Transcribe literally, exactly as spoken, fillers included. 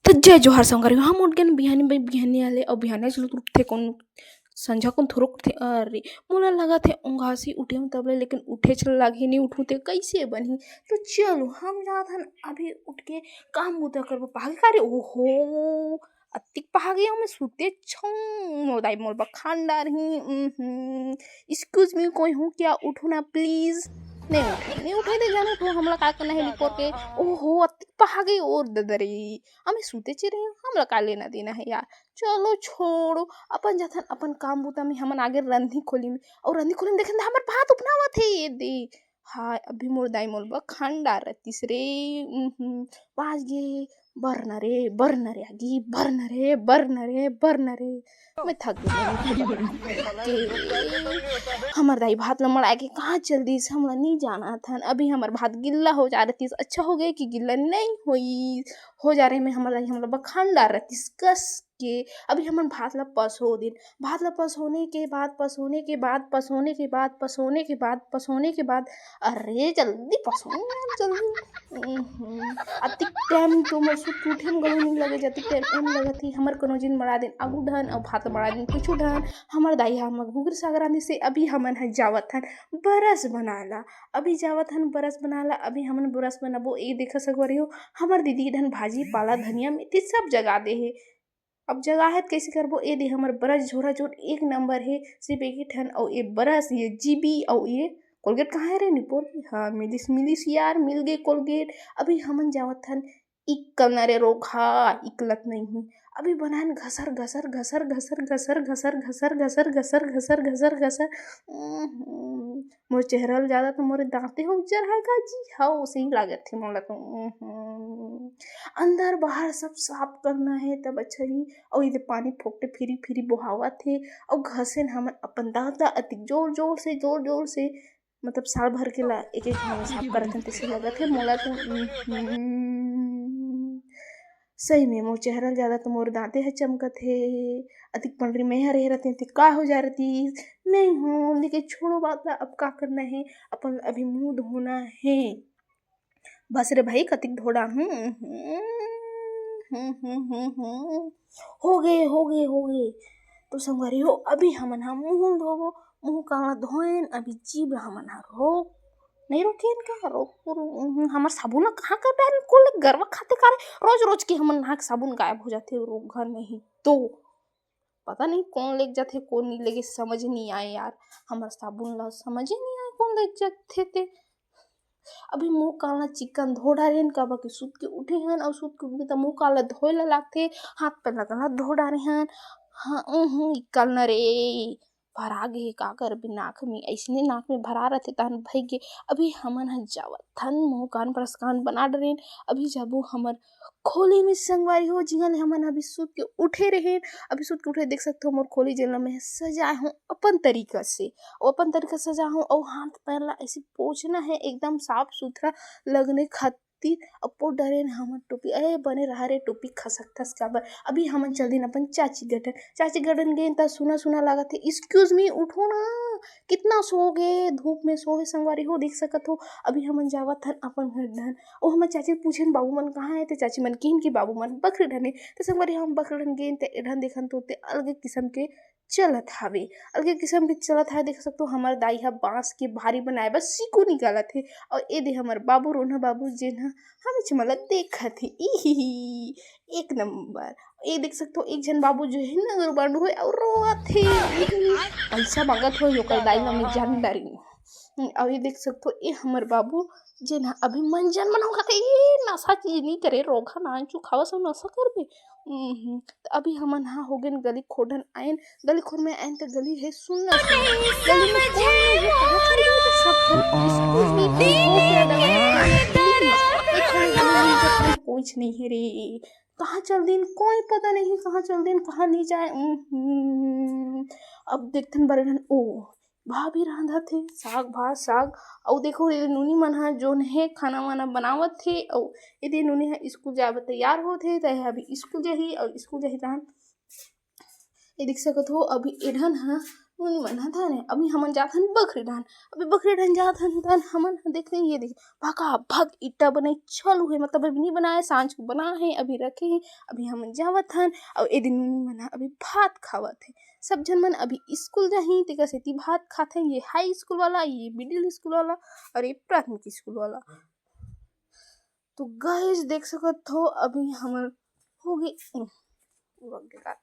तो जय जोहार संगवारी हो, हम उठ गेन बिहानी भाई, बिहानी वाले, अउ बिहानी चलो उठथे कौन, संझा कौन थोरो उठथे। अरे, मोला लगा थे उंगासी उठे हूँ तब ले, लेकिन उठे चल लागे नहीं उठूँ ते कैसे बनही। तो चलो हम जात हन अभी उठ के काम बुता करबो। पहागे का रे, ओहो, अतिक पहागे हूँ मैं, सुते छौं, मोर दाई मोर बखान डारही। उम्म, excuse me, कोई हूँ क्या, उठो ना please। नहीं उठे, नहीं उठे दे जाने तो हमला का करना है निपोर के। ओहो, अतिक पहागे और ददरी। हमें सूते च रहे, हमला का लेना देना है यार। चलो छोड़ो, अपन जाथन अपन काम बूता में, हमन आगे रंधी खोली में। और रंधी खोली में देखन त हमर भात उपनावत हे, ये दे। हाय, अभी मोर दाई मोर बखान डारतिस रे। उम्म, बाज गे, बरना रे, बरना रे, आगी, बरना रे, बरना रे, बरना रे। मैं थक गई। हमर दाई भात ल मड़ाए के कहाँ चल दिस, हमला नहीं जाना थन। अभी हमर भात गिल्ला हो जा रतिस, अच्छा हो गए कि गिल्ला नहीं होई, हो जा रहे में हमर दाई हमला बखान डार रतिस कस के। अभी हमन भात ला पसो दिन, भात ला पसोने के बाद, पसोने के बाद, पसोने के बाद, पसोने के बाद, पसोने के बाद, अरे जल्दी पसो यार, जल्दी। उम्म, अतिक टाइम तो मोर सुत के उठे में घलो नहीं लगे, जतिक टाइम एम लगत ही हमर कोनो जिन मड़ा दिन आगू ढन, अउ भात मड़ा दिन पीछू ढन। हमर दाई ह हमर घुघरी साग रांधिस हे। अभी हमन ह जावत हन बरस बनाए ला, अभी जावत हन बरस बनाए ला, अभी हमन बरस बनाबो। ए देखा सकवा रही हो, हमर दीदी ढन भाजी पाला धनिया मेथी सब जगा दे हे। अब जगा है त कैसे करबो? ए दे हमर बरस झोरा झोर एक नंबर हे, सिर्फ एक ही ठन, अउ ए बरस, ये जीबी, अउ ये कोलगेट कहाँ है रे निपोर की? हाँ, मिलिस, मिलिस यार, मिल गए कोलगेट। अभी हमन जावत हन इकलना रे रोगहा, इकलत नहीं हूँ। अभी बनान घसर घसर घसर घसर घसर घसर घसर घसर घसर घसर घसर घसर। उम्म, मोर चेहरा ल ज्यादा तो मोरे दांते हो उज्जर है का जी? हाँ, सही लागत हे मोला तो। उम्म, अंदर बाहर सब साफ करना है तब अच्छा ही। अउ ये पानी फोकटे फिरी फिरी बोहावत हे, अउ घसेन हमन अपन दांत ला अति जोर जोर से, जोर जोर से, मतलब साल भर के ला एक एक घाव साफ करत हन, तैसे लगत हे मोला तो। उम्म, सही में मोर चेहरा ल ज्यादा तो मोर दांते ह चमकत हे। अतिक पंडरी में ह रहे रहते ते का हो जा रही? नहीं हो, लेकिन छोड़ो बात ला, अब का करना है, अपन अभी मुंह धोना है। बस रे भाई, कतिक धो डारहूँ। हम्म, हम्म, हम्म, हम्म, हम्म। हो गए, हो गए, हो गए। तो संगवारी हो, अभी हमन ह मुंह धोबो, मुंह कान ला धोएन, अभी जीभ ला हमन ह रोक नहीं रोकेन का, रोक, रोक, हम्म, हमर साबुन ला कहाँ कर डारेन? कोन ले गरवा खाते का रे? रोज रोज के हमर नाक साबुन गायब हो जाथे रोग घर में ही तो। पता नहीं कोन लेग जाथे, कोन नहीं लेगे, समझ नहीं आए यार। हमर साबुन ला समझ ही नहीं आए कोन लेग जाथे ते। अभी मुंह कान ला चिकन धो डारेन, काबर के सुत के उठे हन, अउ सुत के उठे त मुंह कान ला धोए ला लागथे, हाथ पैर ला गला धो डारे हन। हाँ, उहूं, इकलना रे, भरा गे हे, का करबे नाक में, अइसने नाक में भरा रथे, तहन भई गे। अभी हमन ह जावत हन, मुंह कान ब्रश कान बना डरेन, अभी जाबो हमर खोली में संगवारी हो, जिहां ले हमन अभी सुत के उठे रहेन। अभी सुत के उठे, देख सकथो मोर खोली जेन ल मैं सजाए हूं अपन तरीका से, अउ अपन तरीका से सजाए हूं, अउ हाथ पैर ला ऐसे पोछना है, एकदम साफ सुथरा लगने खातिर। अउ पोछ डरेन हमर टोपी, अरे बने रहा रे टोपी खसकथस काबर। अभी हमन चल दिन अपन चाची गटन, चाची गटन गेन त सुना सुना लागत हे, "Excuse me, उठो ना, कितना सोगे, धूप में सोगे।" संगवारी हो, देख सकत हो, अभी हमन जावत हन अपन घर डहन। ओ हमर चाची पूछेन, "बाबू मन कहाँ हे?" त चाची मन किहिन कि बाबू मन बखरी डहन हे। त संगवारी हम बखरी डहन गेन त एडहन देखन तो ते अलगे किसम के चलत हावे, अलगे किसम के चलत हावे। देख सकथो हमर दाई ह बांस के भारी बनाए बर सीकू निकालत हे, अउ ए दे हमर बाबू रोन्हा बाबू जेन ह हमेच मोला देखत हे। इही, एक नंबर। ए देख सकथो एक झन बाबू जो हे ना गुरबांडू होय अउ रोवत हे। इही, पैसा मांगत होय ओकर दाई ल मैं जान डारिन। अउ ये देख सकथो, ए हमर बाबू जेन ह अभी मंजन मन हो खाथे, ए नशा चीज नहीं करे, रोगहा नान चुखावस अउ नशा करबे। उम्म, त अभी हमन ह हो गेन गली खोडन आएन, गली खोर में आएन त गली है सुन्ना सुन्ना। गली में कोई नहीं है, कहाँ चल गए रे सब झन? Excuse me, कोई हो क्या डरा? कोई नहीं है रे, कहाँ चल दिन, कोई पता नहीं कहाँ चल दिन, कहाँ नहीं जाए। उम्म, अब देखथन बरगन, ओ, भाभी रांधत हे साग भात, साग। अउ देखो, ये नूनी मन ह जोन हे खाना वाना बनावत हे। अउ ये दे नूनी ह स्कूल जाए बर तैयार होत हे, त ये अभी स्कूल जाही अउ स्कूल जाही तहन ये देख सकत हो, अभी एढ़न ह नोनी मन ह थाने, अभी हमन जाथन बखरी डाहन। अभी बखरी डाहन जाथन, तहन हमन ह देखते हैं, ये देखिए, भका भक ईटा बनाई चालू है, मतलब अभी नहीं बनाए, सांझ को बना है, अभी रखे हैं, अभी हमन जावत हन। और ए दिन नोनी मन ह अभी भात खावत है, सब झन मन अभी स्कूल जाही, तेकर सेती भात खात हैं। ये हाई स्कूल वाला, ये मिडिल स्कूल वाला और ये प्राथमिक स्कूल वाला। तो गाइस, देख सकत हो, अभी हमर हो गए, उम, रुक गए बात।